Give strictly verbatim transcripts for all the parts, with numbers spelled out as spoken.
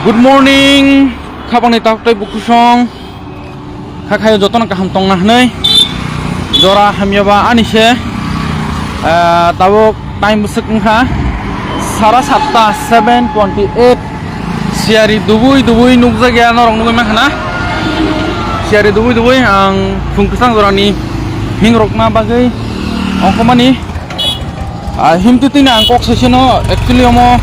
Good morning, khapangni takhuk tei bukhusong. Kha khayo jotono kaham tongna hwnwi. Jora hamyaba ani se. Ah, tabuk time bwswk wngkha sara satta, seven twenty eight. Siyari dubui dubui nukjakya norok nugui mankha na. Siyari dubui dubui ang phung kwchang jorani hingrokna bagwi ongkhormani. Ah, himtwi tini ang kok saisino actually omo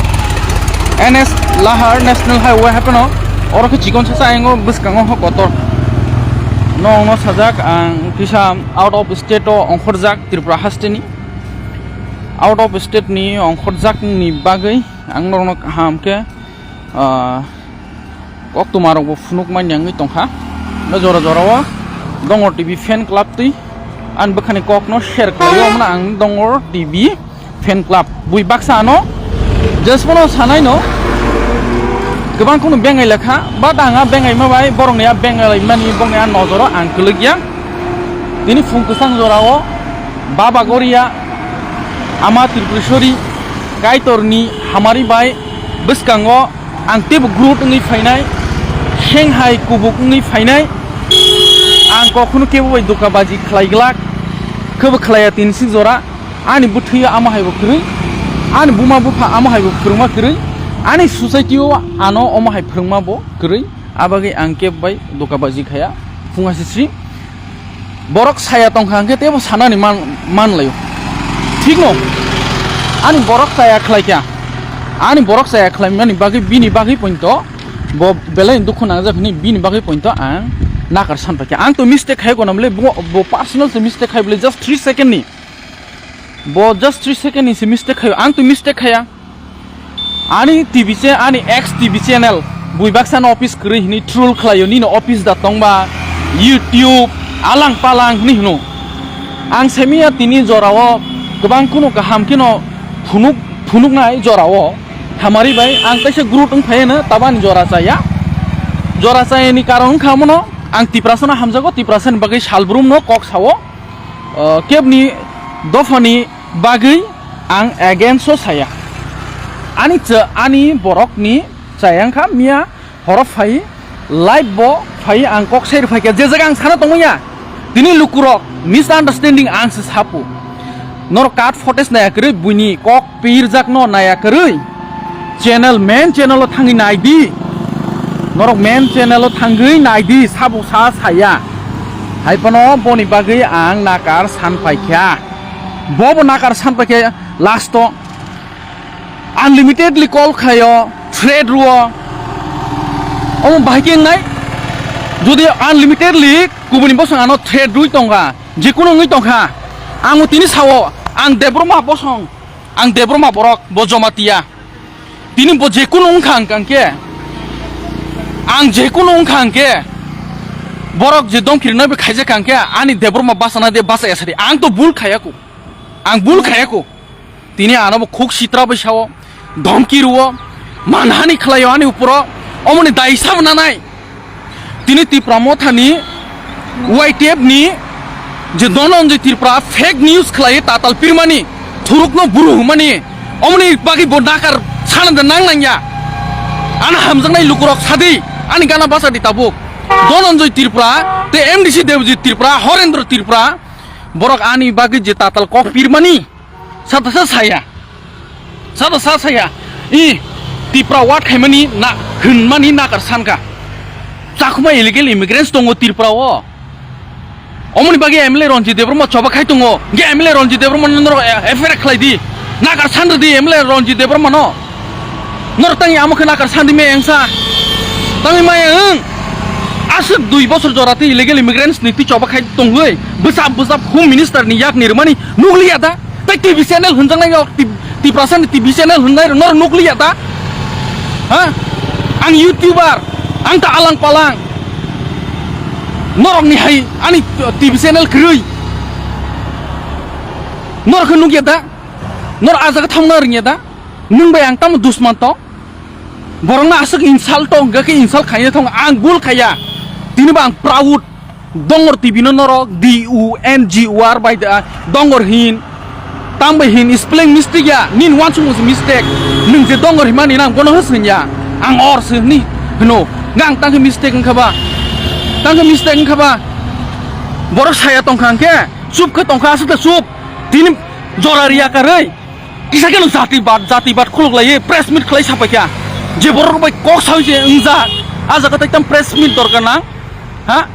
N S Lahar National Highway haphano oro khe chikon sasa ayang o bwskango ho kotor. Nokno sajak ang kisa out of state o ongkhorjak Tripura hasteni. Out of state ni ongkhorjak ni bagwi ang norokno kaham khe, ah, koktwma rokbo phunuk manya wngwi tongkha. Jora jora o Dongor T V fan club twi ani bwkhani kokno share khlaio, omono ang Dongor T V fan club bui baksa ano just phano sanai no kwbang kheno bengai lekha, but ang a bengai ma bai borokni a bengai mani bongni a nojoro ang kwlwk ya. Tini phung kwchang jora o Baba Goria Ama Tripureshwari Kaitorni hamari bai bwskango ang teibo grut wngwi phainai, seng hai kubuk wngwi phainai. Ang kokhuno kebo bai dukabaji khlai glak, khebo khlaiya tini si jora. Ani bwthwi o amo hai bo kwrwi, ani buma bupha amo hai bo phwrwngma kwrwi, ani society o ano omo hai phwrwngma bo kwrwi. Abagwi ang kebo bai dukabaji khaya, phunga sisri. Borok saya tongkha hwnkhe teibo sanani man, manlaio. Thikno? Ani borok saya khlaikha. Ani borok saya khlaimani bagwi bini bagwi pointo bo belai dukhu nangjak hwnwi bini bagwi pointo ang nakar sanpaikha. Ang to mistake khai gona bwle bo, bo personal se mistake khai bwle just three second ni. Bo just three second ni se mistake khaio. Ang to mistake khaya. Ani T V che, ani ex T V channel, bui baksa no office kwrwi hwnwi troll khlaio, nini office da tongba, YouTube, alang palang hwnwi hwno. Ang semiya tini jorao kwbang kheno kaham kheno phunuk, phunuknai jorao hamari bai ang kaisa grut wng phaiya no tabani jora chaya. Jora chayani karon wngkha mono ang Tiprasano hamjago, Tiprasani bagwi salbrumno kok sao. O, kebni dophani bagwi ang against o saya. Ani cha-, ani borokni chaya wngkha miya horo phai live bo phai ang kok sai rwphaikha je jaga ang sana tongmanya. Tini lukurok misunderstanding ang se sapu. Norok cut footage naya kwrwi buini kok pirjakno naya kwrwi channel, main channel o thangwi nai di. Norok main channel o thangwi nai di, sabo sa saya. Hai phano boni bagwi ang nakar san paikha. Bo bo nakar san paikha last o. Unlimitedly call khaio, threat rwo. Omo bahai khe wngnai? Jodi unlimitedly kubuni bosong ano threat rwi tongkha, jekunu wngwi tongkha, ang tini sao, ang Debbarma bosong. Ang Debbarma borok, bo Jamatia. Tini bo jekunu wngkha hwnkha hwnkhe, ang jekunu wngkha hwnkhe, borok je domkirino be khaijak hwnkha hwnkhe, ani Debbarma bachana de bachaya sadi. Ang to bul khayako. Ang bul khayako. Tini ano bo khuk sitra bai sao, domki rwo, manhani khlaio ani uporo. Omoni dai sabo nanai. Tini Tipra Mothani Y T F ni je Dhananjay Tripura fake news khlai tatal pirmani, thurukno buru hwnmani, omoni bagwi bo nakar sana de nang nangya. Ana hamjaknai lukurok sadi, ani gana basa di tabuk. Dhananjay Tripura tei M D C Debjit Tripura, Horendra Tripura, borok ani bagwi je tatal kok pirmani, Sata sa saya. Sata sa saya. I Tipra wat khaimani na hwnmani nakar sanka. Chakma illegal immigrants tongo Tripura o. Omoni bagwi M L A Ranjit Debbarma choba khai tongo. Ge M L A Ranjit Debbarma norok, eh, F I R khlai di. Nakar san di M L A Ranjit Debbarma no. Nor tangwi amo khe nakar sandi me engsa. Tangwi maya wng. Aswk dui bosor jora tei illegal immigrants ni twi choba khai tongwi bwsap bwsap Home Minister ni yak ni rwmani nukliya da? Tei T V channel hwnjaknai yok, T-, Tiprasa ni T V channel hwnnai rok nor nukliya da? Ha? Ang YouTuber, ang ta alang palang. Norok ni hai ani T V channel kwrwi. Nor khe nukya da? Nor a jaga thangna rwngya da? Nwng bai ang tamo dusman tong? Borokno aswk insult tong, hwnkha khe insult khaina thong, ang bul khaiya. Tini bo ang proud. Dongor T V no norok D U N G O R bai da, Dongor hin. Tang bai hin, spelling mistake ya, nin wansukmung se mistake. Nwng je Dongor hinmani nang bono hwswng ya. Ang or se hwnwi hwno. Ngang tang khe mistake wngkha ba? Tang khe mistake wngkha ba? Borok saya tongkha hwnkhe chup khe tongkha, aswk da chup. Tini jora riya karwi kisa kheno jati bad, jati bad khuluk laiwi press meet khlai sapaikha. Je borok bai kok sawi se wngjak, a jaga tai tam press meet dorkar nang. Ha?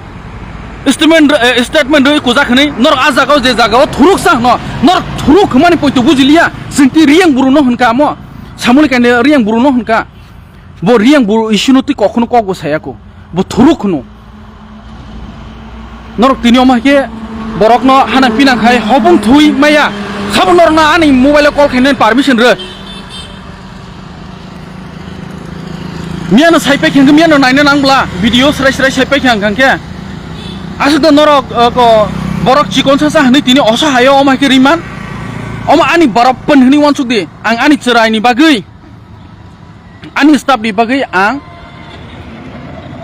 Statement, eh, statement rwi kujak hwnwi norok a jagao je jagao thuruk sa hwno. Norok thuruk hwnmani poito bujiliya. Chwng twi riyang buru no hwnka amo. Samuli kainwi riyang buru no hwnka. Bo riyang buru issue no twi kok hwno kok bo saya ko. Bo thuruk hwno. Norok tini omo hai khe borok no hanang pinang khai hopung thui maya. Sabo norok no ani mobile o call khainani permission rw. Miyano sai pai khe hwnkhe miyano naina nang bla, video srai srai sai pai khe hwnkhe. Aswk da norok, uh, ko, borok chikon sa sa hwnwi tini osa hayo omo hai khe riman. Omo ani borok pon hwnwi wansuk di. Ang ani chwraini bagwi, ani staff ni bagwi ang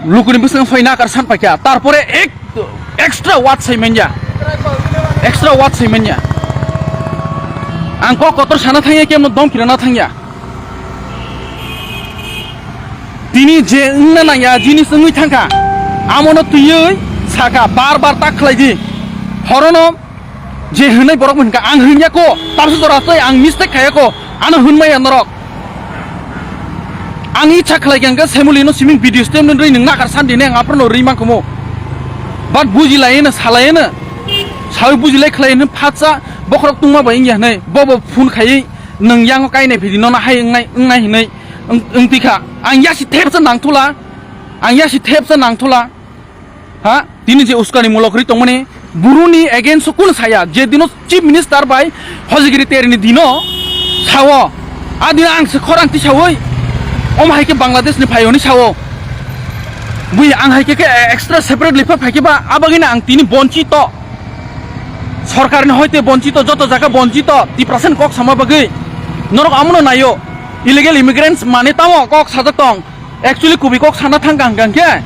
lukuni bwskango phai nakar san paikha. Tarpore ek, extra word sai manya. Extra word sai manya. Ang kok kotor sana thangya, kemno dom kirana thangya. Tini je wngna nangya jinis wngwi thangkha, amono twiwi saka, bar bar tak khlai di. Horono je hwnwi borok hwnka, ang hwnya ko, tamsa jora tei ang mistake khaya ko, ano hwnmaya norok. Ang icha khlai khe hwnkhe Semulino siming video statement rwi nwng nakar sandi ne ang aphano rwi mankhumu. But buji lai no, salai no. Sawi buji lai khlai no phatsa bokhorok tungma bai wngya hwnwi. Bobo phone khaiwi nwng yango kainai phidi nono hai wngnai, wngnai hwnwi wng, wng tikha. Ang yasi thepsa nangthula. Ang yasi thepsa nangthula. Ha? Tini je uskani mulok ri tongmani, buruni against o kunu saya, je dino Chief Minister bai hojigiri terini dino sao, a dino ang se khorang tisawi, omo hai khe Bangladesh ni phai hwnwi sao. Bui ang hai khe, khe extra separately pha phai khe ba, abagino ang tini bonchito. Sorkarni hoite bonchito, joto jaga bonchito, Tiprasani kok sama bagwi. Norok amono naio, illegal immigrants mane tamo kok sajak tong. Actually, kubui kok sana thang kang kang khe,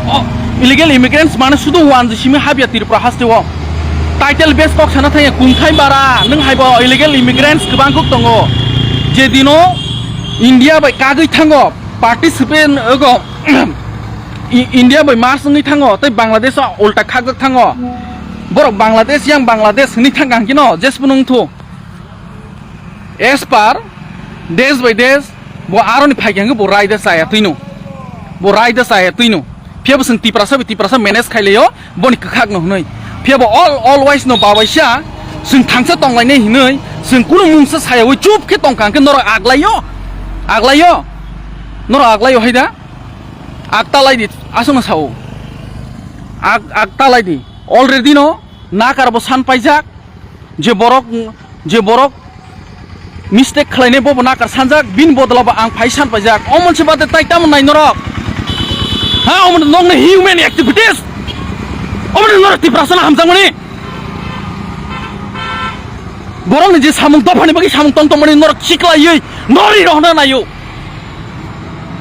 o, illegal immigrants mane sudu wan je simi habya Tripura haste o. Title base kok sana thangya, kungthai bara, nwng haibo illegal immigrants kwbang kok tongo. Je dino India bai kagwi thango, participant ogo, I-, India bai mars wngwi thango, tei Bangladesh o ulta khakjak thango. Borok Bangladesh, yang Bangladesh hwnwi thang kang kino, jesbo nwngthu. As per desh by desh, bo aroni phai khe bo raida chaya twino. Bo raida chaya twino. Phiya bo chwng Tiprasa bai Tiprasa manage khai laio, boni kwkhak no hwnwi. Phiya bo all, always no babaisa, chwng thangsa tonglainai hwnwi, chwng kunu mungsa sayawi chup khe tongkha hwnkhe norok aglaio. Aglaio. Norok aglaio hai da? Ak talai di, aswkno sao. Ak, ak talai di. Already no nakar bo san paijak. Je borok, je borok mistake khlainai bobo nakar sanjak, bini bodolo bo ang phai san paijak. O monse bade tai tamo nai norok? Ha, omo nokni human activities. Omo norok Tiprasano hamjakmani. Borokni je samung dophani bagwi samung tong tongmani norok chiklaiwi nori rohna naio.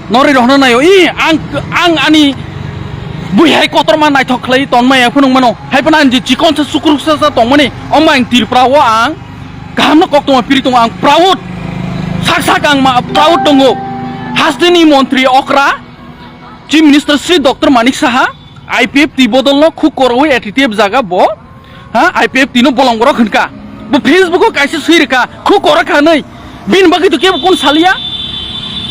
Nori rohna naio, i, ang, ang ani bui hai kotorma naithok khlai tonmaya phunuk mano. Hai phano ang je chikon sa sukruk sa sa tongmani, omo ang Tripura o ang kaham no kok tongma piri tongo, ang proud. Sak sak ang ma proud tongo. Hasteni montri okra, Chief Minister Shri Doctor Manik Saha, I P F T bodol no khuk koroi A T T F jaga bo. Ha, I P F T no bolong borok hwnka. Bo Facebook o kaisa swi rwkha, khu korak hanwi. Bini bagwi to kebo kun salia.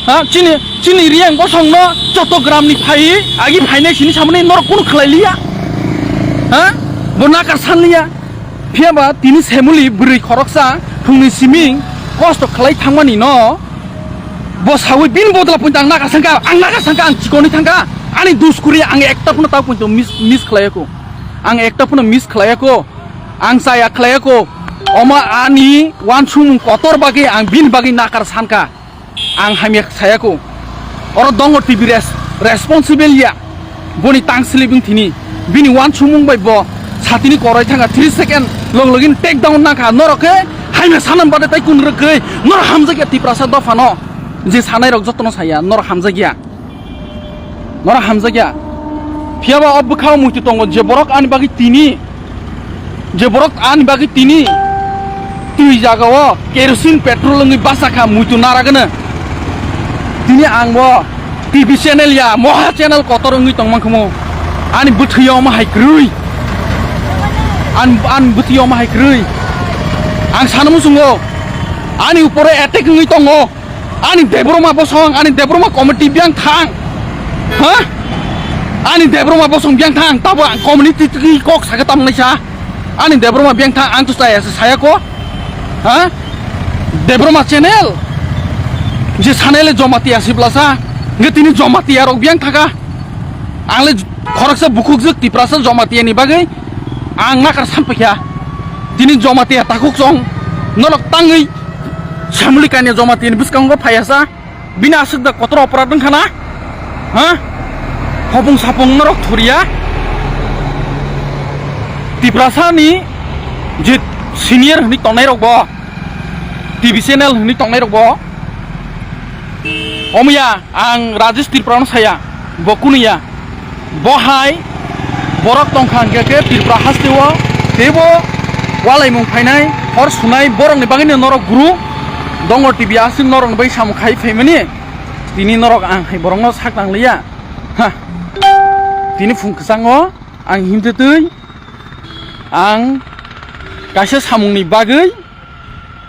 Ha, chini, chini Riyang bosong no Chottogram ni phai, agi phainai sini samani norok kun khlai liya. Ha, bo nakar san liya. Phiya ba tini Semuli bwrwi khoroksa phungni siming kosto khlai thangmani no. Bo sawi bini bodol pun ang nakar sangka, ang nakar sangka, ang chikoni thangka. Ani dus kuri ang ekta phano tau pun miss, miss khlai ko. Ang ekta phano miss khlaiya ko, ang chaya khlaiya ko. Omo ani wansukmung kotor bagwi ang bini bagwi nakar sanka. Ang hamya saya ko. Oro dongo T V res-, responsible ya. Boni tang slip wng thini. Bini wansukmung bai bo satini korai thanga three second log login take down nangkha. Norok khe hamya sanam bade tai kun rwgwi. Norok hamjakya Tiprasa dophano. Je sanai rok jotono saya. Norok hamjakya. Norok hamjakya. Phiya ba o bwkhao muitu tongo, je borok ani bagwi tini, je borok ani bagwi tini twi jagao kerosene petrol wngwi basa kha muitu naragano. Tini ang bo T V channel ya, moha channel kotor wngwi tongmang khumu. Ani bwthwi omo hai kwrwi. An, an bwthwi omo hai kwrwi. Ang sana muchungo. Ani upore attack wngwi tongo. Ani Debroma bosong, ani Debroma committee biyang thang. Ha? Ani Debroma bosong biyang thang. Tabo ang community twi kok saka tamnai sa. Ani Debroma biyang thang, ang to saya, saya ko. Ha? Debroma channel. Je channel e Jamatia siblasa. Nge tini Jamatia rok biyang thaka. Ang le khoroksa bukhukjwk Tiprasa Jamatia ni bagwi ang nakar sampakya. Tini Jamatia takhuk song norok tangwi Samuli kanya Jamatia ni bwskango phayasa. Bini aswk da kotor oporad wngkha na? Ha? Hopung sapung norok thuria. Tiprasa ni je senior hwnwi tongnai rok bo, T V channel hwnwi tongnai rok bo. Omoya ang Rajesh Tripura no saya, bo kunuya. Bo hai borok tongkha hwnkhe khe Tripura hasteo teibo walaimung phainai, hor sunai, borokni bagwino norok guru Dongor T V aswk norokni bai samung khai phaimani. Tini norok ang hai borokno sak nang liya. Ha. Tini phung kwchango ang himtwi twi ang kaisa samungni bagwi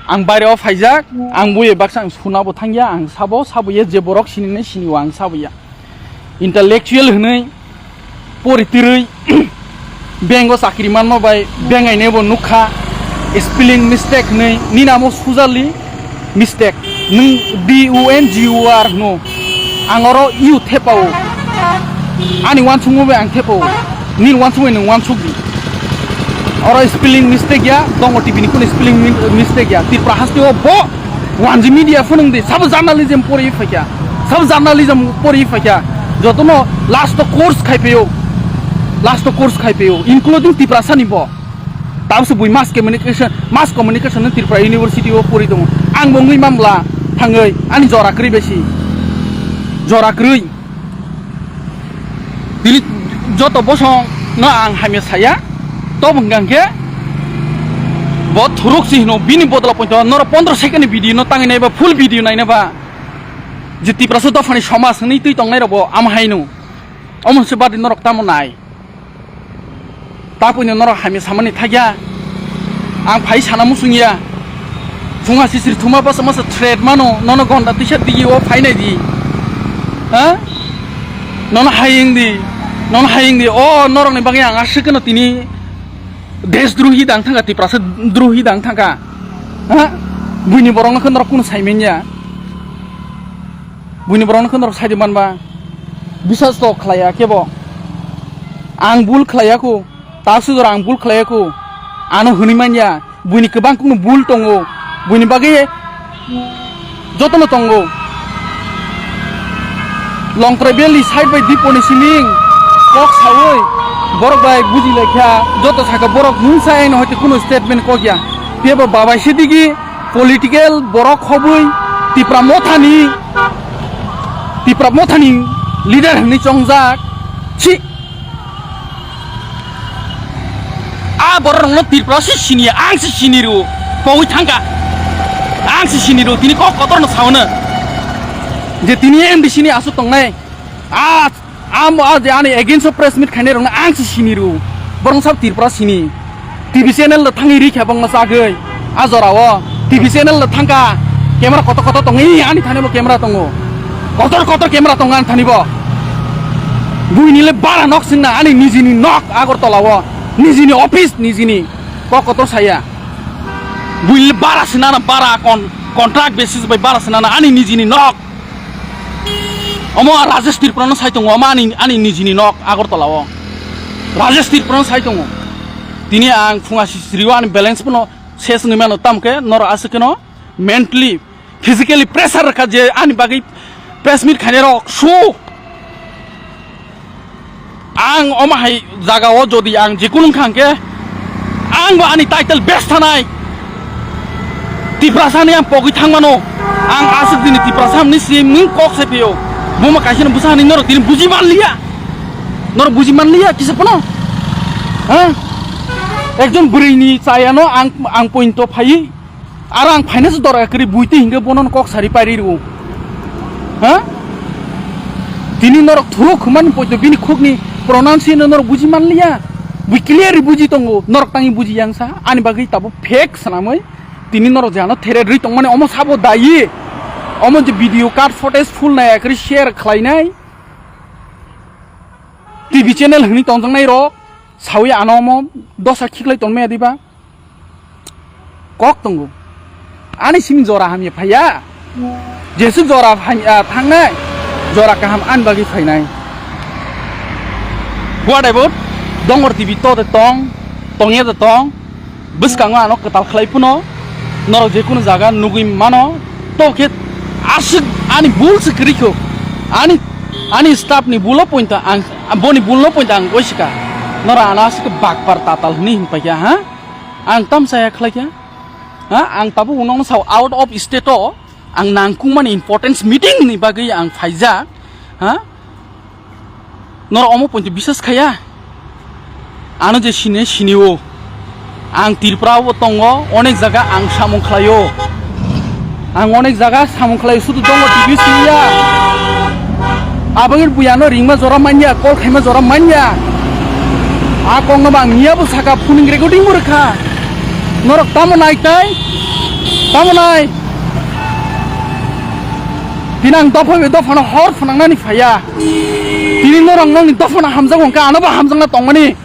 ang baireo phaijak, ang buye baksa ang suna bo thangya, ang sabo, sabo ye je borok sinini sini o ang sabo ya. Intellectual hwnwi pori twrwi bank o chakri manma bai bank aine bo nukha, spelling mistake hwnwi nini amo sujali mistake, nwng D U N G U R hwno, ang oro U thepao, ani wansukma bai ang thepao, nini wansukma bai nwng wansukdi. Oro spelling mistake ya, Dongor T V ni kunu spelling mi-, mistake ya. Tripura hasteo bo wanji media phunung di, sabo journalism pori phaikya, sabo journalism pori phaikya. Jotono last o course khai phaio, last o course khai phaio, including Tiprasa ni bo. Tabse bui mass communication, mass communication ni Tripura University o pori tongo. Ang bo wngwi mamla thangwi ani jora kwrwi bai si. Jora kwrwi. Tini joto bosong no ang hamya saya, to bwngkha hwnkhe bo thuruk si hino bini bodolo poito noro pondro second ni video no tangwi naiba, full video nainaba je Tiprasa dophani somaj hwnwi twi tongnai rok bo ama haino omo se badi norok tamo nai. Tapwino norok hamya samani thakya. Ang phai sana muchungya. Phunga sisiri thuma basa masa threat mano, nono gonda tisa digi o phainai di. Ha? Nono hayeng di. Nono hayeng di. O norokni bagwi ang aswk no tini desdrohi dang thangka, Tiprasa drohi dang thangka. Ha? Buini borokno khe norok kunu saimanya. Buini borokno khe norok saidi manba. Bisas to khlaiya kebo. Ang bul khlaiya khu. Ta sujor ang bul khlaiya khu. Ano hwnwi manya. Buini kwbang kunu bul tongo. Buini bagwi jotono tongo. Longtrai Valley side bai Diponi sining kok sawi borok bai buji laikha. Joto saka borok mungsa eno hoite kunu statement kokya. Tebo babai sidigi political borok hobwi Tipra Mothani, Tipra Mothani leader hwnwi chongjak. Si. A borok rokno Tripura si sini, ang si sini ru. Pogwi thangka. Ang si sini ru. Tini kok kotor no sauna. Je tini M D C ni asu tongnai. A Amo a je ani against o press meet khainai rokno ang se sini ru. Borok sab Tripura sini. T V channel da thangwi ri khe bongno chagwi. A jora o T V channel da thangka. Camera koto koto tongo. Ee, ani thani bo camera tongo. Kotor kotor camera tongo ani thani bo. Buini le bara nok singna ani nijini nok Agartala o. Nijini office nijini. Kok kotor saya. Buini le bara sinana bara kon contract basis bai bara sinana ani nijini nok. Omo Rajesh Tripura no sai tongo, omo ani, ani nijini nok Agartala o. Rajesh Tripura no sai tongo. Tini ang phunga sisiri o ani balance pono ses wngwi mano, tamkhe norok aswk kheno mentally, physically pressure rwkha je ani bagwi press meet khainai rok su. Ang omo hai jaga o jodi ang jikunu wngkha hwnkhe, ang bo ani title best thanai. Tiprasa ni ang pogwi thangmano. Ang aswk dini Tiprasa ni si mung kok se phio. Buma kaisa ni bwsa ni norok tini buji man liya. Norok buji man liya kisa pono. Ha? Ekjon bwrwi ni chaya no ang, ang pointo phai. Aro ang phainase dora kwrwi buitwi hingke bono kok sari pairi rwo. Ha? Tini norok thuruk khumani poito bini khukni pronunciation norok buji manliya. Bui clearly buji tongo, norok tangi buji yang sa, ani bagwi tabo fake swnamwi. Tini norok jano theret rwi tongmani omo sabo dayi. Omo je video card footage full nai akri share khlainai. T V channel hwnwi tongjaknai rok, sawi ano omo dosa khiklai tongmaya diba? Kok tongo. Ani simi jora hamya phaiya. Jesuk jora hamya thangnai. Jora kaham ani bagwi phainai. What about? Dongor T V to de tong, tongya de tong. Bwskango ano kwtal khlai phano. Norok je kunu jaga nugwi mano. To khe aswk ani bul se kwrwi kho. Ani, ani staff ni bulo pointa ang, boni bulno pointa ang goisika. Norok ano aswk bakpar tatal hwnwi hinpaikha, ha? Ang tam chaya khlaikha. Ha, ang tabuk nokno sao out of state o ang nangkukmani importance meeting ni bagwi ang phaijak. Ha? Norok omo pointi bisas khaya. Ano je sine sinio. Ang Tripura o tongo, onek jaga ang samung khlaio. Ang onek jaga samung khlaio, sudu tongo T V siniya. Abagir buyano ringma jora manya, kol khaima jora manya. A kongno bang niya bo saka phuning recording bo rwkha. Norok tamo nai tai? Tamo nai? Tini ang dopha bai dophano hor phwnangnani phaiya. Tini norok nokni dophano hamjago hwnkha, ano bo hamjakna tongmani.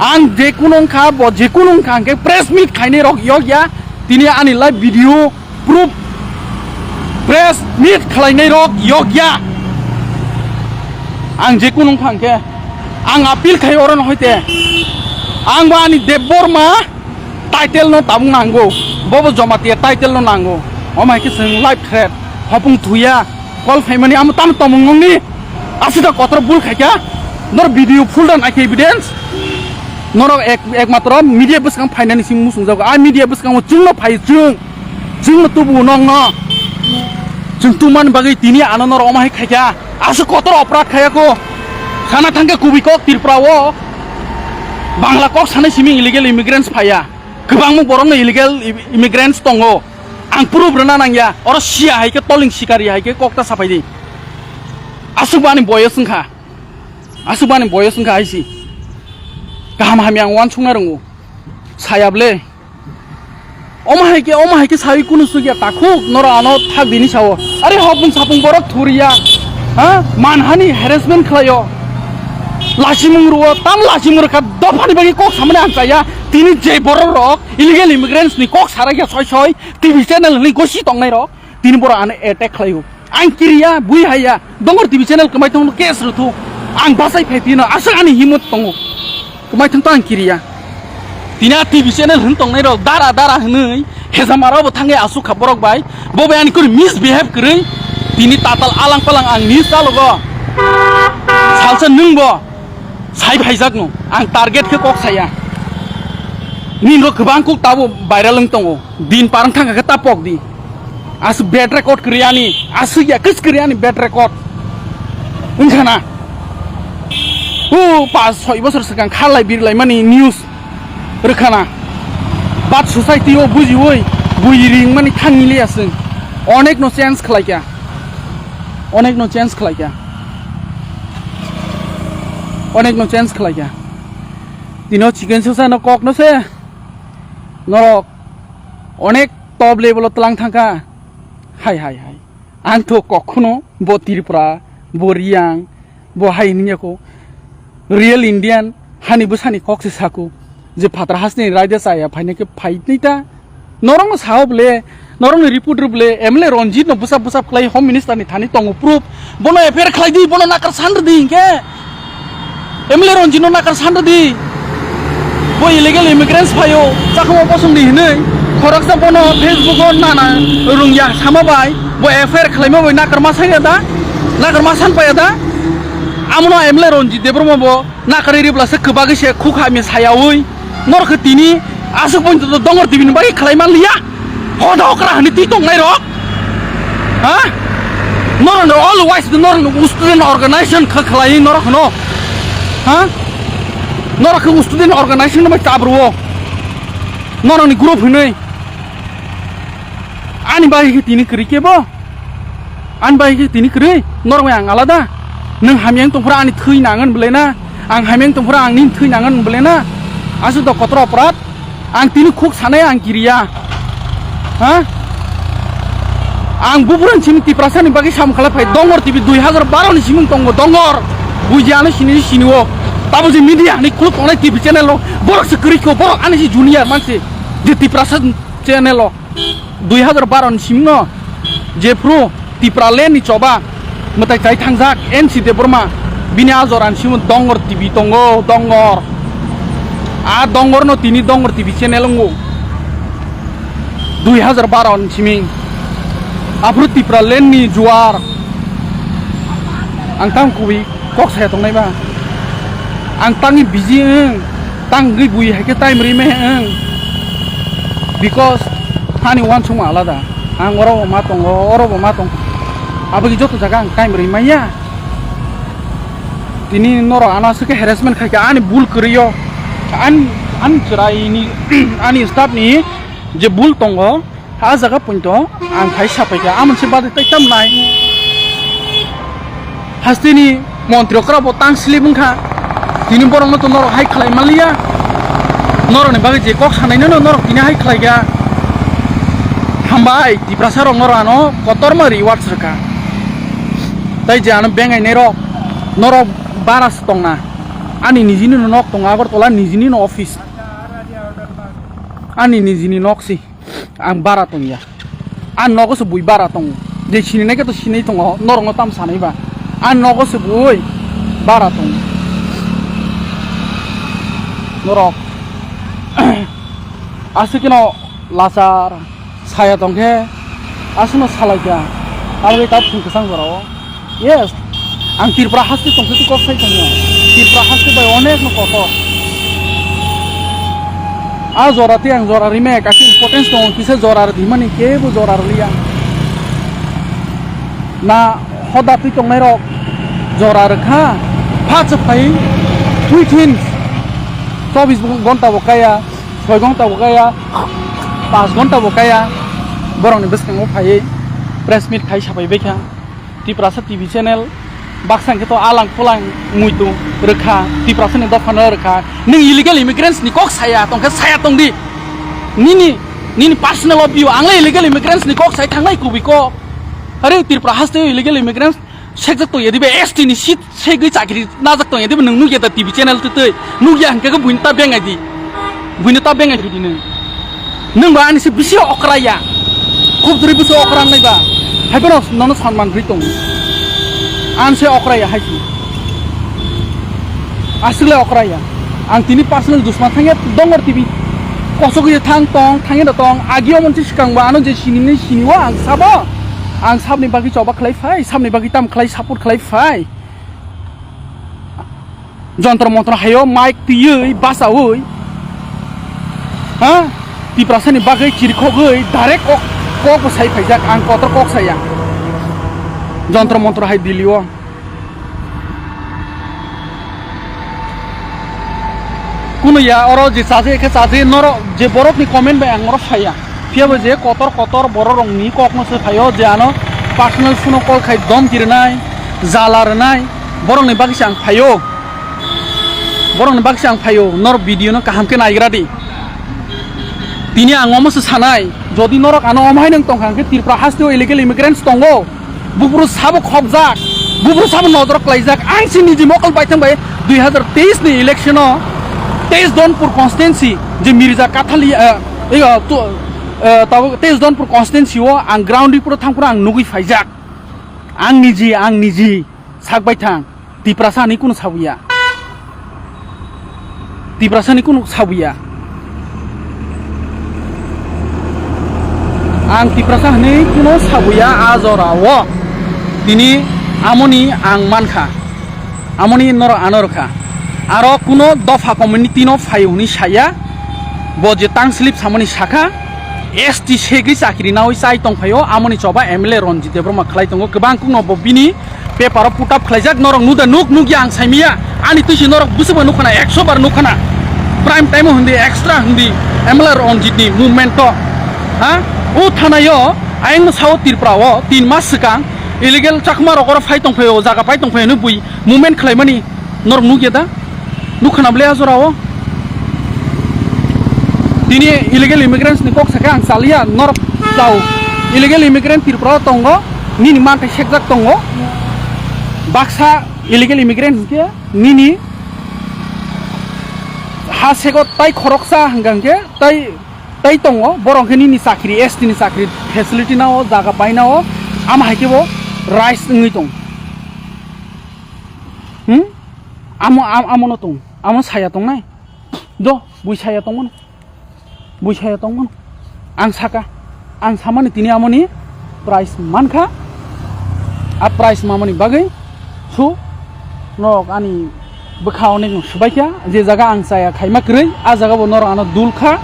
Ang je kunu wngkha, bo je kunu wngkha, hwnkhe press meet khainai rok yok ya. Tini ani live video proof press meet khlainai rok yok ya. Ang je kunu wngkha, hwnkhe ang appeal khai oro no hoite. Ang bo ani Debbarma title no tabuk nango, bobo Jamatia title no nango. Omo hai khe chwng life threat, hopung thuya, call phaimani amo tamo tomung nongni. Aswk da kotor bul khaikha, nor video full da naikhe evidence. Norok ek, ekmatro media bwskang phainani simi musungjago. A media bwskango chwngno phai chwng, chwngno tubu nokno. Chwng tumani bagwi tini ano norok omo hai khaikha. Aswk kotor oprad khaya ko. Sana thangkhe kubui kok Tripura o. Bangla kok sanai simi illegal immigrants phaiya. Kwbangma borokno illegal im-, immigrants tongo. Ang proof rwna nangya. Oro siya hai khe toling sikari hai khe kok ta sapai di. Aswk bani boyos wngkha. Aswk bani boyos wngkha hai si. Kaham hamya ang uansukna rwngo. Saya ble. Omo hai khe, omo hai khe sawi kunu sugya takhuk, noro ano thak dini sao. Are hopung sapung borok thuriya. Ha? Manhani harassment khlaio. Lasimung ruo, tam lasimung rwkha, dophani bagwi kok samani ang chaya. Tini je borok rok, illegal immigrants ni kok sarai khe soi soi, T V channel ni gosi tongnai rok, tini borok ano attack khlaio. Ang kiriya, bui haiya, dongor T V channel kwmai tongno case rwthu. Ang bachai phai phino, aswk ani himot tongo. Kwmai thang to ang kiriya. Tini a T V channel hwn tongnai rok, dara dara hwnwi, hejamara bo thangwi aswk kha borok bai. Bo bai ani kuri misbehave kwrwi. Tini tatal alang palang ang news chalogo. Salsa nwng bo sai phaijakno. Ang target khe kok saya. Nini rok kwbang kuk tabo viral wng tongo. Din parang thangkha khe ta pok di. Aswk bad record kwrwi ani. Aswk ya kis kwrwi ani bad record. Wngkha na. O pas soi bosor swkang kharlai birlaimani news rwkha na. But society o bujiwi bui ringmani thangni liya chwng. Onek no change khlaikha. Onek no change khlaikha. Onek no change khlaikha. Tino chicken sosa no kok no se. Norok onek top level o tlang thangkha. Hai, hai, hai. Ang to kok khuno bo Tripura, bo Riyang, bo hai hinwi yako. Real Indian hani bwsani kok se sako. Je phatra hasni raida chaya phaina khe phai twi ta. Norokno sao bole, norokni report rw bole, M L A Ranjit no bwsap bwsap khlai Home Minister ni thani tongo proof. Bono F I R khlai di, bono nakar san rw di hinkhe. M L A Ranjit no nakar san rw di. Bo illegal immigrants phaio, chakhumo bosong di hinwi. Khoroksa bono Facebook o nana rungya sama bai, bo F I R khlaima bai nakar ma san ya da, nakar ma san paya da. Amono M L A Ranjit Debbarma bo nakar ri bwlasa kwbagwi se khuk hamya sayawi. Norok khe tini aswk poito dongor T V ni bagwi khlai man liya. Hoda okra hwnwi twi tongnai rok. Ha? Norok no always norok no student organization kha khlai norok no. Ha? Norok khe student organization no bai tabruo. Norok ni group hwnwi. Ani bagwi khe tini kwrwi kebo. Ani bai khe tini kwrwi, norok bai ang alada. Nwng hamya wng tongphuru ani thwi nangan bwlai na? Ang hamya wng tongphuru ang nini thwi nangan bwlai na? Aswk do kotor oporad. Ang tini khuk sanai ang kiriya. Ha? Ang buburan simi Tiprasa ni bagwi samung khalai phai. Dongor T V dui hazar baro ni simung tongo, Dongor. Buji ano sini sini o. Tabo je media ni khuk tongnai T V channel o. Borok se kwrwi kho, borok ani si junior mansi. Je Tiprasa channel o. Dui hazar baro ni simno jephru Tipraland ni choba mwtai chai thangjak N C Debbarma, bini a jora ni simo Dongor T V tongo, Dongor. A Dongor no tini Dongor T V channel wngo. Dui hazar baro ni simi. Aphuru Tipraland ni juar. Ang tang kubui kok saya tongnai ba. Ang tangwi busy wng, tangwi bui hai khe time rwi maya wng. Because ani uansukma alada. Ang oro bo ma tongo, oro bo ma tong. Aboni joto jaga ang time rwi maya. Tini norok ano aswk khe harassment khai kha, ani bul kwrwi o. Ani, ani chwrai ni, ani staff ni je bul tongo, ha jaga pointo ang phai sapai kha, amoni se bade tai tam nai. Hasteni montri okra bo tang slip wngkha. Tini borok no to norok hai khlai manliya. Norok ni bagwi je kok sanai no norok tini hai khlai kha. Hambai Tiprasa rok norok ano kotorma rewards rwkha. Tai je ano bengai nai rok norok bara se tongna. Ani nijini no nok tongo Agartala nijini no office. Ani nijini nok si. Ang bara tongya. Ang nogo se bui bara tongo. Je sinina khe to sinai tongo, norokno tam sanai ba. Ang nogo se bui bara tongo. Norok aswk keno lachar saya tongkhe aswkno salaikha. Aboni ta phung kwchang jorao. Yes, ang Tripura haste tongkhe twi kok sai tongo. Tripura haste bai onek no kotor. A jora tei ang jora rime kaisa importance tongo, kisa jora rwdi mani kebo jora rwliya. Na hoda twi tongnai rok jora rwkha, pha chwk phai twi thin chobis ghonta bo kaya, soi ghonta bo kaya, panch ghonta bo kaya, borokni bwskango phaiwi press meet khai sapai baikha. Tiprasa T V channel, baksa hwnkhe to alang phulang muitu rwkha, Tiprasani dophano rwkha. Nwng illegal immigrants ni kok saya tongkhe saya tongdi. Nini, nini personal view, ang le illegal immigrants ni kok sai thangnai kubui kok. Are Tripura haste illegal immigrants sekjak tongya dibe, S T ni seat segwi chakri najak tongya dibe, nwng nukya da T V channel twtwi. Nukya hwnkhe buini ta bengai di. Buino ta bengai phidi nwng. Nwng ba ani se bisi okra ya. Khub duri bisi okra nai ba. Hai bono nono sanman ri tong. An se okra ya hai si. Asle okra ya. Ang tini personal dusman thangya Dongor T V. Kosok ye thang tong, thangya da tong. Agi o monsi sikang ba ano je sini ni sini wa ang sabo. Ang sabni bagi choba khlai phai, sabni bagi tam khlai support khlai phai. Jontro montro hayo mic twiwi basawi, ha, Tiprasani bagwi chirikhogwi direct kok, kok bo sai phaijak, ang kotor kok saya. Jontro montro hai Delhi o. Kuno ya oro je chaje khe chaje norok je borokni comment bai ang oro saya. Phiya bo je kotor kotor borok rok ni kok no se phaio je ano personal phone o call khai dom kirinai, jala rwnai, borok ni bagwi se ang phaio. Borok ni bagwi se ang phaio, norok video no kaham khe naigra di. Tini ang omo se sanai, jodi norok ano omo hai nang tong kha hwnkhe Tripura haste o illegal immigrants tongo. Buburu sabo khokjak, buburu sabo nodor klaijak. Ang si niji mokol baithang bai dui hazar teis ni election o teis Donpur constituency je Mirza Kathali, eh, eh, tu, eh, tabuk teis Donpur constituency o ang ground report o thangphuru ang nugwi phaijak. Ang niji, ang niji sak baithang. Tiprasa hinwi kunu sabuya. Tiprasa hinwi kunu sabuya. Ang Tiprasa hinwi kunu sabuya a jora o. Tini amoni ang mankha. Amoni norok ano rwkha. Aro kuno dopha community no phaio hinwi saya. Bo je tang slip samani sakha. S T segwi chakri nawi chai tongphaio. Amoni choba M L A Ranjit Debbarma khlai tongo. Kwbang kukno bo bini paper o put up khlaijak, norok nuda nuk nukya ang saimiya, ani twisi norok bwswkba nukhana, ekso bar nukhana, prime time o hindi, extra hindi, M L A Ranjit ni movement o, ha, o thanaio ayang no sao Tripura o tin mas swkang Illegal Chakma rok oro phai tongphai o, jaga pai tongphai o, bui movement khlaimani norok nukya da? Nukha na ble a jora o? Tini illegal immigrants ni kok sakhe ang chaliya, norok chao. Illegal immigrant Tripura o tongo, nini manthai sekjak tongo. Baksa illegal immigrant hinkhe nini ha sego tai khoroksa hwnkha hinkhe tai, tai tongo, borok hinkhe nini chakri, S T ni chakri facility nao, jaga painao, ama hai khe bo rights wngwi tong. Hmm? Amo, am-, amono tong, amo saya tongnai. Do, bui saya tongmano. Bui saya tongmano. Ang saka, ang samani tini amoni price mankha. A price mamani bagwi su norok ani bwkha onek no swbaikha, je jaga ang chaya khaima kwrwi, a jaga bo norok ano dul kha,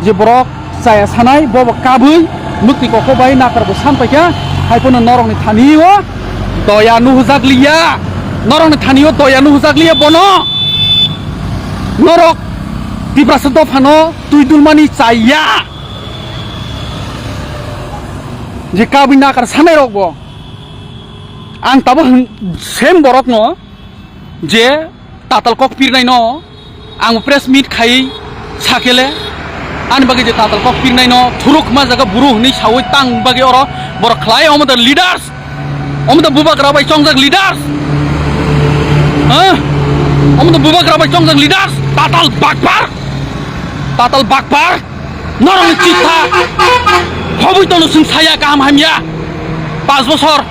je borok chaya sanai, bo bo kabwi mukti kokho bai nakar bo san paikha, hai phano norokni thani o doya nuhujak liya, norokni thani o doya nuhujak liya bono, norok Tiprasa dophano twi dulmani chaya, je kabwi nakar sanai rok bo, ang tabuk hwn-, same borok no, je tatal kok pirnai no ang press meet khai sakele, ani bagwi je tatal kok pirnai no thuruk ma jaga buru hwnwi sawi tang bagwi oro borok khlai, omo da leaders, omo da bubagra bai chongjak leaders, ha, omo da bubagra bai chongjak leaders, tatal bakpar, tatal bakpar. Norokni chitha khobwi tono chwng saya kaham hamya. Panch bosor.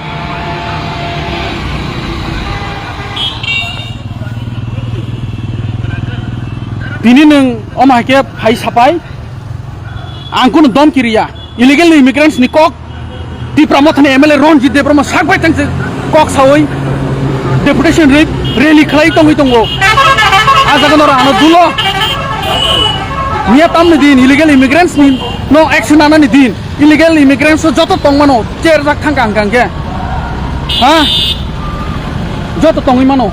Tini nwng omo hai khe phai sapai. Ang kunu domki riya. Illegal immigrants ni kok Tipra Mothani M L A Ranjit Debbarma sak bai tangse kok sawi deputation rip rally khlai tongwi tongo. A jaga noro ano dulo. Miya tamni din illegal immigrants ni no action anani din. Illegal immigrants o joto tongmano cherjak thangka hwnkha hwnkhe. Ha? Joto tongwi mano.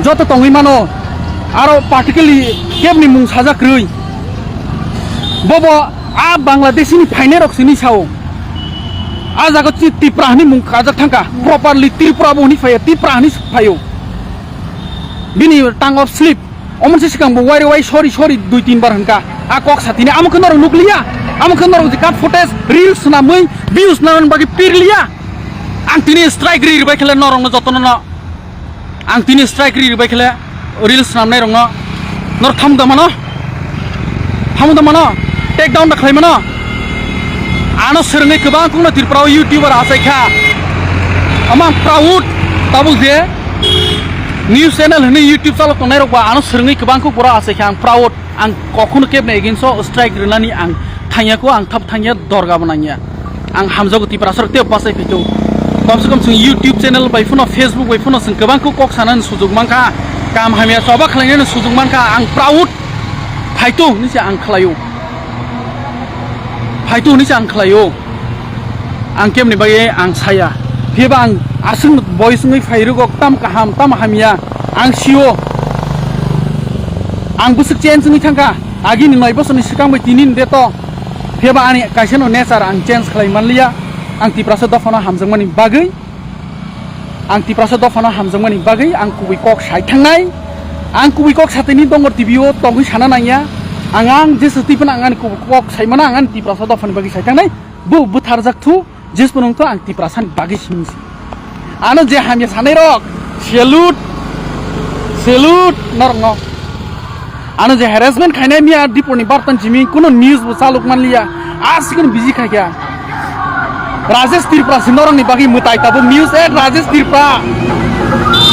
Joto tongwi mano. Aro particularly kebni mung sajak kwrwi. Bobo a Bangladeshi ni phainai rok sini sao. A jaga chi Tipra hwnwi mung kajak thangka. Properly Tripura bo hwnwi phaiya, Tipra hwnwi phaio. Bini tongue of slip. Omo se sikang bo waire wai sorry, sorry dui tin bar hwnka. A kok sa tini amo khe norok nukliya. Amo khe norok je cut footage, reels swnamwi, views nanani bagwi pirliya. Ang tini strike ri ri bai khe le norokno jotono no. Ang tini strike ri ri bai khe le reels swnamnai rokno. Norok thamu da mano? Thamu da mano? Take down da khlai mano? Ano swrwngwi kwbang kukno Tripura o YouTuber achai kha. Omo ang proud tabuk je news channel hwnwi YouTube chalok tongnai rok ba ano swrwngwi kwbang kuk borok achai kha, ang proud. Ang kokhuno kebni against o strike rwnani ang thangya ko, ang thap thangya, dorga bo nangya. Ang hamjago Tiprasa rok tei bachai phaito. Komse kom chwng YouTube channel bai phano, Facebook bai phano chwng kwbang kuk kok sanani sujuk mankha, kam hamya choba khlainani sujuk mankha, ang proud. Phaito hwnwi se ang khlaio. Phaito hwnwi se ang khlaio. Ang kemni bagwi ang saya. Phiya ba ang aswk boys wngwi phai rwgo, tam kaham, tam hamya. Ang sio. Ang bwswk change wngwi thangkha. Agini noi bosorni swkang bai tini ni date o. Phiya ba ani kaisa no nature ang change khlai manliya. Ang Tiprasa dophano hamjakmani bagwi. Ang Tiprasa dophano hamjakmani bagwi ang kubui kok sai thangnai. Ang kubui kok satini Dongor T V o tongwi sana nangya. Ang, ang jesa twi phano ang ani kubui kok sai mano, ang ani Tiprasa dophani bagwi sai thangnai. Bo bwtharjak thu, jes phano wngtho ang Tiprasani bagwi simi se. Ano je hamya sanai rok, salute, salute norokno. Ano je harassment khainai miya diponi bartan simi kuno news bo chalok manliya. Aswkno busy khaikha. Rajesh Tripura si norokni bagwi mwtai tabuk news at Rajesh Tripura.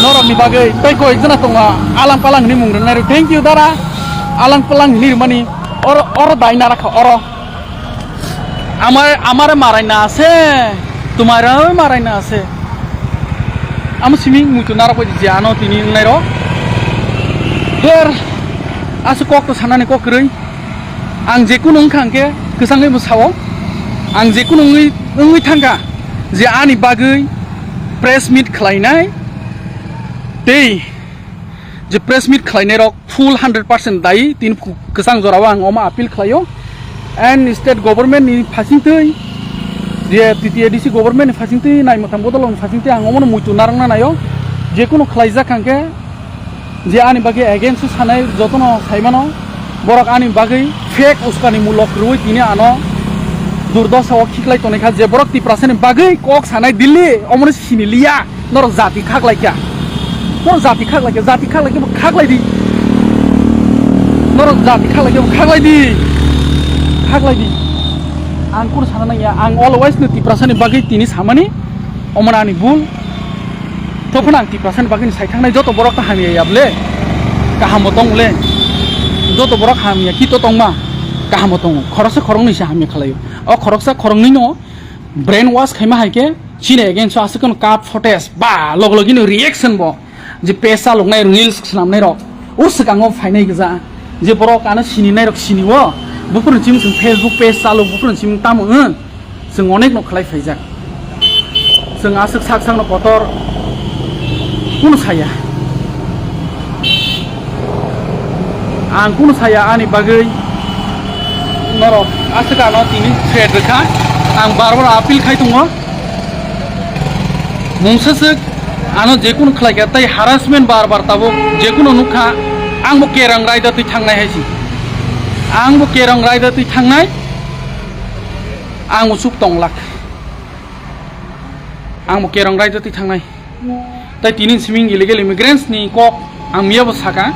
Norokni bagwi tei koi jona tongo alang palang hinwi mung rwnai rok. Thank you dara. Alang palang hinwi rwmani oro, oro dai narakha oro. আমার আমারে মারাই না আছে, তোমারও মারাই না আছে. Amo simi muitu narok bai je ano tini wngnai rok. Her, asu kok to sanani kok kwrwi. Ang je kunu wngkha hwnkhe kwchangwi bo sao. Ang je kunu wngwi, wngwi thangkha je ani bagwi press meet khlainai tei je press meet khlainai rok full hundred percent dayi, tini kwchang jorao ang omo appeal khlaio. And state government ni phasingtwi Je T T A D C government ni phasing twi nai mwthang bodol ni phasing twi ang omono muitu narwkna naio. Je kunu khlaijak hwnkhe je ani bagwi against o sanai jotono saimano, borok ani bagwi fake uskani mulok rwui tini ano durdosa o khiklai tonwi kha, je borok Tiprasa ni bagwi kok sanai Delhi omono sini liya. Norok jati khaklai kha. Norok jati khaklai kha, jati khaklai khe bo khaklai di. Norok jati khaklai khe bo khaklai di. Khaklai di. Ang kunu sana nangya, ang always no Tiprasa ni bagwi tini samani, omo ani bul. Tophano ang Tiprasa ni bagwi ni sai thangnai joto borok ta hamya yable. Kaham bo tong le. Joto borok hamya kito tongma. Kaham bo tongo. Khoroksa khoroknwi se hamya khlaio. O khoroksa khoroknwi no brain wash khaima hai khe chini against o aswk no cut footage ba log logino reaction bo je page chaloknai reels swnamnai rok o swkango phainai gwja je borok ano sininai rok sini o buphuru chim chwng Facebook page chalo buphuru chim tamo wng chwng onek no khlai phaijak chwng aswk sak sakno kotor kunu saya. Ang kunu saya ani bagwi norok aswk ano tini threat rwkha. Ang bar bar appeal khai tongo. Mungsa swk ano je kunu khlai kha tei harassment bar bar tabuk je kunu nukha ang bo kerang raida twi thangnai hai si. Ang bo kerang raida twi thangnai. Ang bo chuk tong lak. Ang bo kerang raida twi thangnai. Tai tini siming illegal immigrants ni kok ang miya bo saka,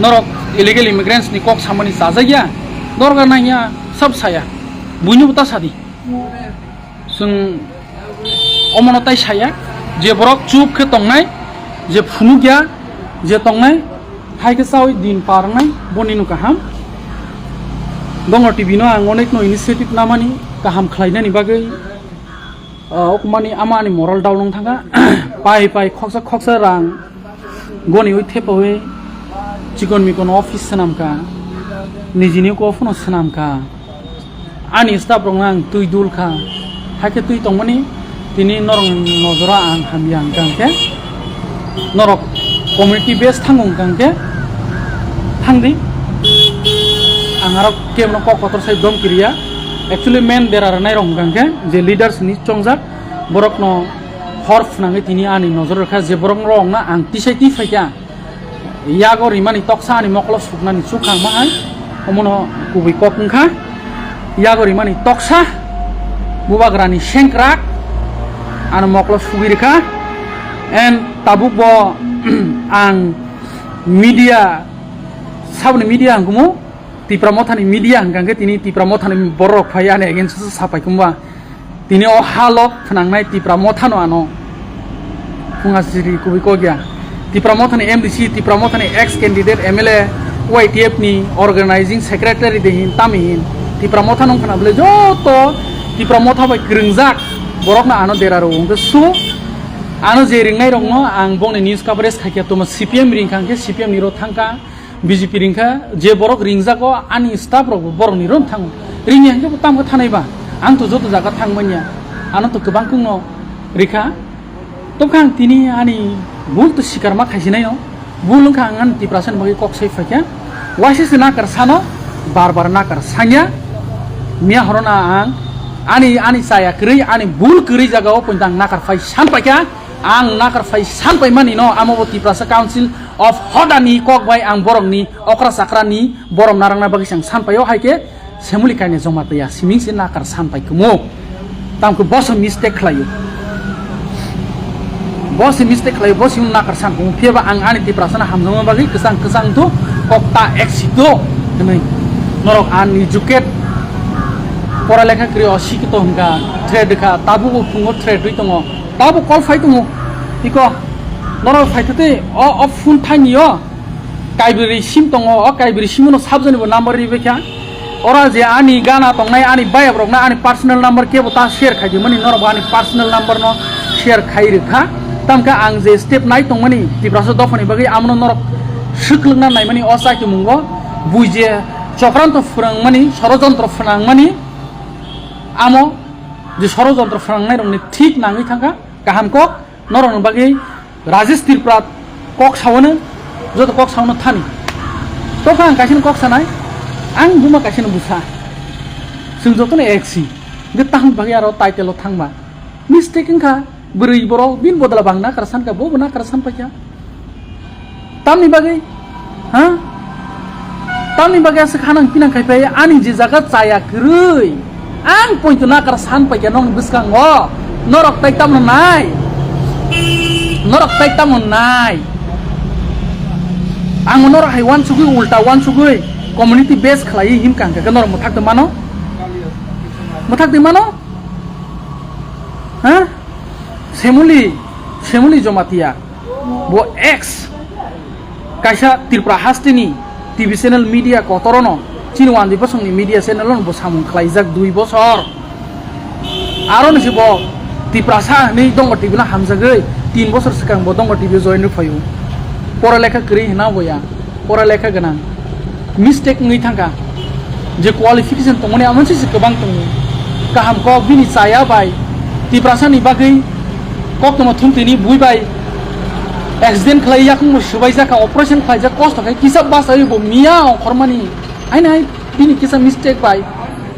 norok illegal immigrants ni kok samani chajakya, dorkar nangya sab saya, buino bo ta sadi. Chwng omono tai saya, je borok chup khe tongnai, je phunukya, je tongnai, hai khe chawi din par wngnai, boni no kaham. Dongor T V no ang onek no initiative namani, kaham khlainani bagwi. Ah, okmani ama ani moral down wng thangkha. Pai pai khoksa khoksa rang goniwi thepawi chikon mikon office swnamkha, nijini kok phano swnamkha. Ani staff rokno ang twi dul kha. Hakhe twi tongmani tini norok nojora ang hamya hwnkha hwnkhe. Norok community base thango hwnkha hwnkhe thangdi. Ang aro kebno kok kotor sai dom kiriya. Actually main dera rwnai rok hwnkha hwnkhe je leaders ni chongjak borokno hor phwnangwi tini ani nojor rwkha je borok rokno ang tisai twi phaikha. Yago rimani toksa ani mokolo suknani chukhang mahai omono kubui kok wngkha. Yago rimani toksa bubagrani sengkrak ano mokolo sugwi rwkha. And tabuk bo ang media saboni media hwnkhumu Tipra Mothani media hwnkha hwnkhe tini Tipra Mothani borok phai ani against o sapai kumba. Tini o halok phnangnai Tipra Mothano ano phunga siri kubui kok ya. Tipra Mothani M D C, Tipra Mothani ex candidate M L A, Y T F ni organizing secretary de hin tami hin Tipra Mothano wngkha na bwle joto Tipra Motha bai kwrwngjak borokno ano dera rw hwnkhe su ano je ringnai rokno ang bongni news coverage khaikha tuma C P M ringkha hwnkhe C P M ni ro thangkha. B J P ringkha je borok ringjago ani staff rok bo borok ni rom thango ringya hwnkhe bo tamkhe thanai ba ang to joto jaga thang manya ano to kwbang kung no rikha tobkha ang tini ani bul to sikar ma khaisi nai no bul wngkha ang ani Tiprasa ni bagwi kok sai phaikha waisa se nakar sano bar bar nakar sanya miya horo na ang ani ani chaya kwrwi ani bul kwrwi jaga o poito ang nakar phai san paikha ang nakar phai san paimani no amo bo Tiprasa Council of Hodani kok bai ang borokni okra chakrani borom narwkna bagwi se ang san paio, hai khe Semuli kainwi joma twiya siming se nakar san pai kumo. Tamkhe boso mistake khlaio. Boso mistake khlaio, boso nakar san kumo. Phiya ba ang ani Tiprasano hamjakma bagwi kwchang kwchang to kok ta exit do hwnwi. Norok uneducated pora lekha kwrwi o sikito hwnkha, threat rwkha, tabuk o phungo threat rwi tongo. Tabuk call phai tongo. Iko norok phai thwtwi o, o phone thaini o. Kaibri sim tongo, o kaibri simono sabjani bo number ribai kha. Ora je ani gana tongnai, ani bayap rokna ani personal number kebo ta share khai di mani, norok bo ani personal number no share khai rwkha. Tamkhe ang je step nai tongmani Tiprasa dophani bagwi, amono norok swklwkna naimani o chaikimungo, bui je chokranto phwrwngmani, sorojontro phwnangmani, amo je sorojontro phwnangnai rokni thik nangwi thangkha, kaham kok. Norokni bagwi Rajesh Tripura kok saono, joto kok saono thani. Tokha ang kaisano kok sanai, ang buma kaisano bwsa. Chwng jotono ek si. Hwnkhe tamni bagwi aro title o thangma. Mistake wngkha, bwrwi borok bini bodol o bo ang nakar sankha, bo bo nakar sanpaikha. Tamni bagwi? Ha? Tamni bagwi aswk hanang pinang khai phai ani je jaga chaya kwrwi. Ang poito nakar sanpaikha nokni bwskango. Norok tai tamo nai? Norok tai tamo nai? Ang norok hai uansugwi, ulta uansugwi community base khlaiwi himkha hwnkhe norok mwthak twi mano? Mwthak twi mano? Ha? Semuli, Semuli Jomatia. Bo ex kaisa Tripura hasteni T V channel media kotorono chini Wanjwi bosongni media channel-o bo samung khlaijak dui bosor. Aro ni se bo Tiprasa hwnwi Dongor T V no hamjagwi tin bosor swkang bo Dongor T V join rw phaio. Pora lekha kwrwi hwna boya. Pora lekha gwnang, mistake wngwi thangkha, je qualification tongmani amo se kwbang tongo, kaham kok bini chaya bai, Tiprasa ni bagwi koktwma thumtini bui bai accident khlai yakung bo swbai jakha, operation khlaijak, kosto khe kisa bachai bo miya ongkhormani, haino hai bini kisa mistake bai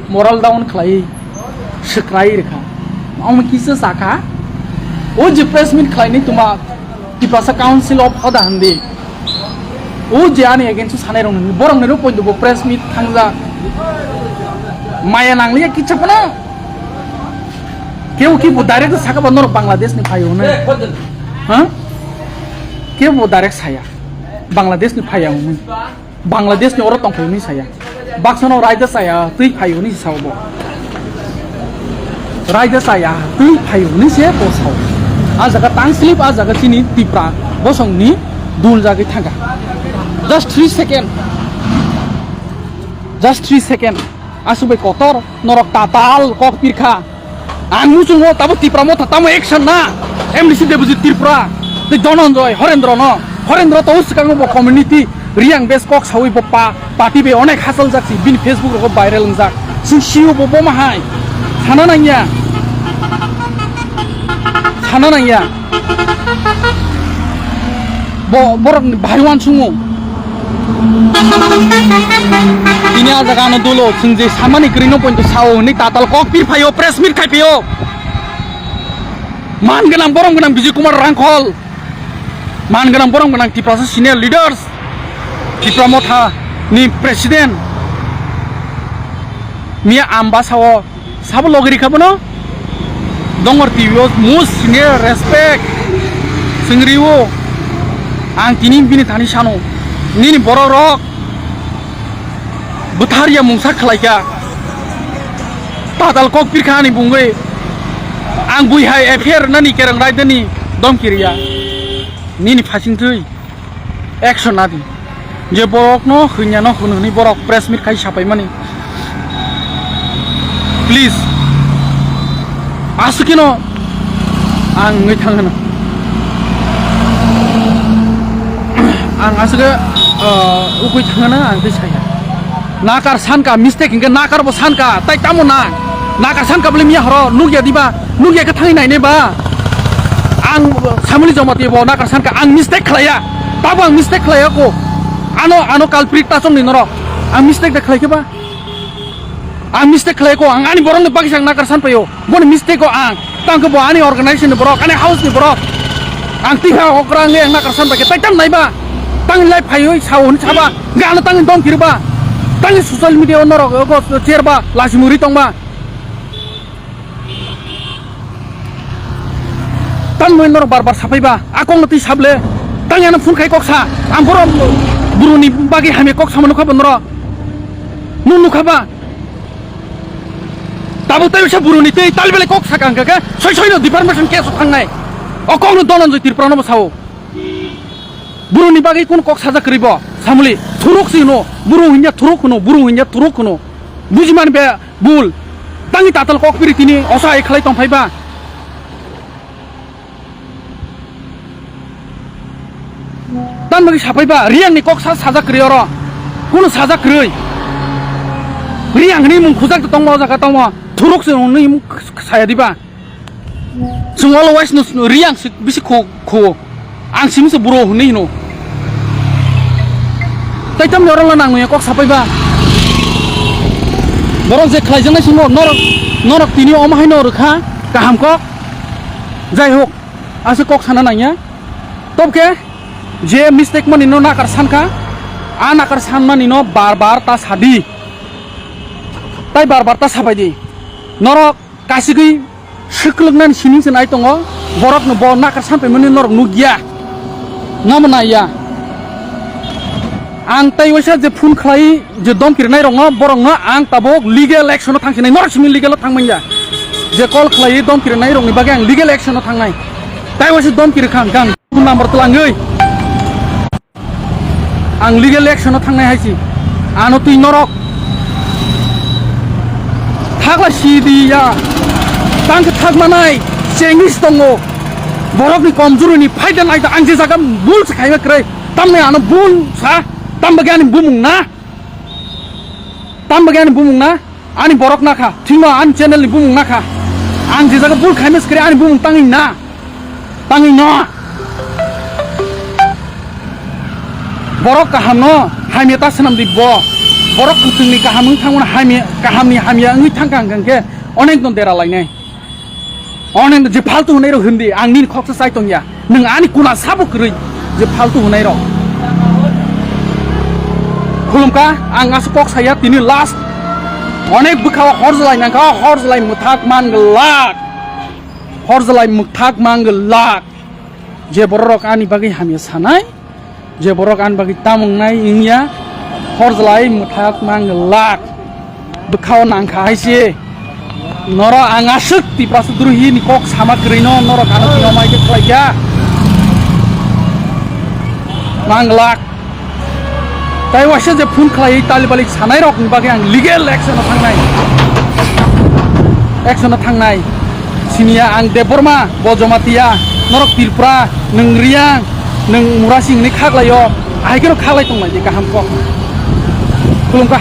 moral down khlai swkrai rwkha, omo kisa sakha, o je press meet khlainai tuma Tiprasa Council of Hoda hwndi. O je ani against o sanai rok nini, borok ni rok poito bo press meet thangjak. Maya nangliya kicha phano. Kebo ki bo direct saka ba norok Bangladesh ni phaio hwnwi. Ha? Kebo bo direct saya. Bangladesh ni phaya hwnwi. Bangladesh ni oro tongphai hwnwi saya. Baksa no raida chaya twi phai hwnwi sao bo. Raida chaya twi phai hwnwi se bo sao. A jaga tang slip, a jaga chini Tipra bosong ni dul jagwi thangkha. Just three second. Just three second. Aswk bai kotor norok tatal kok pirkha. Ang muchungo tabo Tipra Motha tamo action na. M D C Debojit Tripura tei Dhananjoy Horendro no. Horendro to swkango bo community Riang bes kok sawi bo pa party bai onek hachal jak si bini Facebook rogo viral wngjak. Sing sio bo boma hai. Sana nangya. Sana nangya. Bo borok ni bahai uansukmung. Tini a jaga ano dolo chwng je samani kwrwi no poito sao hwnwi tatal kok pir phaio, press meet khai phaio. Man gwnang borom gwnang Bijay Kumar Rangkhol. Man gwnang borom gwnang Tiprasa senior leaders. Tipra Motha ni president. Miya Ambasa o Sabo logi rikha bono. Dongor T V o most senior respect. Sengri o. Ang tini bini thani sano. Nini borok rok. Bwtharya mungsa khlaikha. Tatal kok pirkha ani bungwi. Ang bui hai F I R nani kereng raidani domkiriya. Nini phasing twi. Action nadi. Je borok no hwnya no hwnwi borok press meet khai sapai mani. Please. Aswkino ang ngwi thang hwno. Ang aswk, uh, ugwi thang hwno ang tei saya. Nakar sanka mistake hingke nakar bo sanka tai tamo na. Nakar sanka bole miya horo nugya diba. Nugya khe thangwi nainai ba? Ang Samuli Jamatia bo nakar sankha, ang mistake khlaiya. Tabo ang mistake khlaiya ko. Ano, ano culprit ta chongni norok. Ang mistake da khlai khe ba? Ang mistake khlai ko. Ang ani borok ni bagwi sang nakar san paio. Boni mistake ko ang. Tang khe bo ani organization ni borok, ani house ni borok. Ang twi ha okra ang ang nakar san pai khe tai tam nai ba? Tang lai phaiwi sao hwn saba. Ga ano tang dom kiri ba? Tang social media o norok ko share ba, lasi muri tong ba? Tamni norok bar bar sapai ba, a kok no twi sable. Tang ano phone khai kok sa, ang borok buruni bagwi hamya kok sama nukha ba norok. Nung nukha ba? Tabuk tai bisa buruni twi tal belai kok saka hwnkha khe soi soi no deformation case o thangnai. O kok no Dhananjoy Tripura no bo sao. Buruni bagwi kun kok sajak kwrwi bo? Samuli, thuruk si hwno, buru hwnya thuruk hwno, buru hwnya thuruk hwno. Buji man be bul. Tangni tatal kok piri tini osa ai khlai tong phai ba. Tan bagwi sapai ba, Riang ni kok sa sajak kwrwi oro. Kuno sajak kwrwi. Riang ni mung khujak tong ma o jaga tong ma. Thuruk si hwnwi mung saya di ba. Chwng always no Riang se bisi khu, khu. Ang simi se buro hwnwi hino. Tai tam norok la nang nuya kok sapai ba. Borok je khlai jang nai simo norok Norok tini omo haino rwkha kaham kok. Jai hok, aswk kok sana nangya. Tobkhe je mistake mani no nakar sankha, a nakar sanmani no bar bar ta sadi. Tai bar bar ta sabaidi. Norok kasigwi swklwknani sining se nai tongo, borokno bo nakar sanpaimani norok nukya. Namo naiya. Ang tai waisa je phone khlai je dom kirinai rokno, borokno ang tabuk legal action o thangsinai, norok simi legal o thangmanya. Je call khlai dom kirinai rokni bagwi ang legal action o thangnai. Tai waisa dom kiri khang gang phone number twlangwi. Ang legal action o thangnai hai si. Ano twi norok. Thakla si di ya. Tang khe thak manai. Chinese tongo. Borokni komjuruni phaida naida ang je jaga bul se khaiba kwrwi. Tamni ano bul sa. Tam bagwi ani bumung na. Tam bagwi ani bumung na. Ani borok nakha. Thingma ani channel ni bumung nakha. Ang je jaga bul khaima se kwrwi ani bumung tangwi na. Tangwi no. Borok kaham no hamya ta swnam di bo. Borok kutung ni kaham wng thangmano hamya, kaham ni hamya wngwi thangkha hwnkhe onek no dera lainai. Onek no je faltu hwnwi rok hindi, ang nini khoksa chai tongya. Nwng ani kuna sabo kwrwi je faltu hwnwi rok. Khulumkha, ang aswk kok saya tini last. Onek bwkha o hor jlai nangkha, hor jlai mwthak man glak. Hor jlai mwthak mang glak. Je bororok ani bagwi hamya sanai, je borok ani bagwi tamung nai wngya, hor jlai mwthak mang glak. Bwkhao nangkha hai se. Norok ang aswk Tiprasa drohi ni kok sama kwrwi no norok ano tino mai khe khlai kha. Mang glak. Tai waisa je phone khlai tali balik sanai rok ni bagwi ang legal action o thangnai. Action o thangnai. Siniya ang Debbarma, bo Jamatia, norok Tripura, nwng Riang, nwng Murasing ni khaklai o. Ahai khe no khaklai tong lai di kaham kok. Khulumkha.